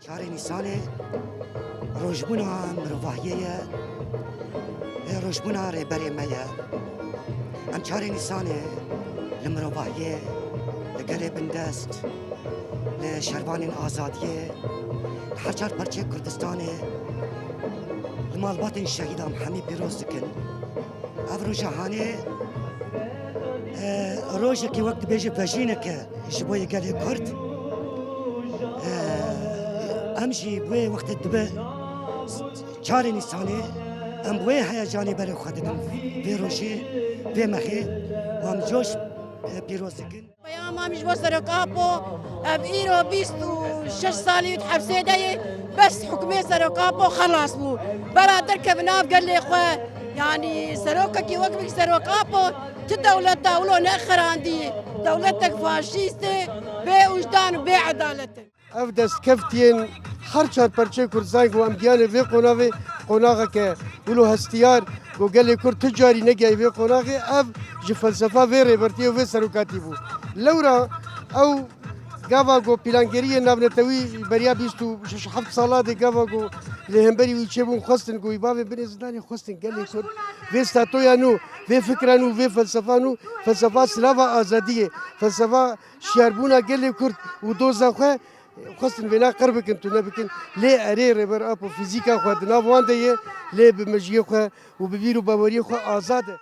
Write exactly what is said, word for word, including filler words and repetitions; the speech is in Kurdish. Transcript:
Çarê Nîsanê rojbûna mirovahiyê ye, ê rojbûna rêberê me ye. Em çarê Nîsanê li mirovahiyê, li gelê bindest, li şervanên azadiyê, li her çar perçeyê Kurdistanê, li malbatên şehîdan hemî pîroz dikin. Ev roja hanê, e, rojekî wek dibêje vejîneke ji bo yê gelê Kurd. E, em jî bi wê wextê dibe çarê Nîsanê, em bi wê heyecanê berê xwe didin vê rojê, vê mexê, û em coş, e, pîroz dikin. Peyama min ji bo Serok Apo, ev îro bîst û şeş salî di hepsê de ye, bes hukmê Serok Apo xelas bû. Bera derkeve nav gelê xwe, yanî serokekî wek bik Serok Apo, ti dewleta wilo nexirandî, dewletek faşîst e, bê wijdan û bê edalet e. Ev destkeftiyên her çar perçeyê Kurdistanê ku em giyanê vê qonavê, qonaxeke wilo hestiyar, ku gelê Kurd tu carî negihayî vê qonaxê, ev ji felsefa vê rêbertiyê û vê serokatî bû. Lewra ew gava ku plangeriyên navnetewî beriya bîst û şeş heft sala de gava ku li hemberî wî çêbûn, xwestin ku wî bavê binê zidanê, xwestin gelê Kurd vê statoya nû, vê fikra nû, vê felsefa nû, felsefa silava azadiyê, felsefa şiyarbûna gelê Kurd û doza xwe, xwestin vêna qir bikin, tune bikin. Lê erê Rêber Apo fîzîka xwe di nav wan de ye, lê bi mejiyê xwe û bi bîr û baweriyê xwe azad e.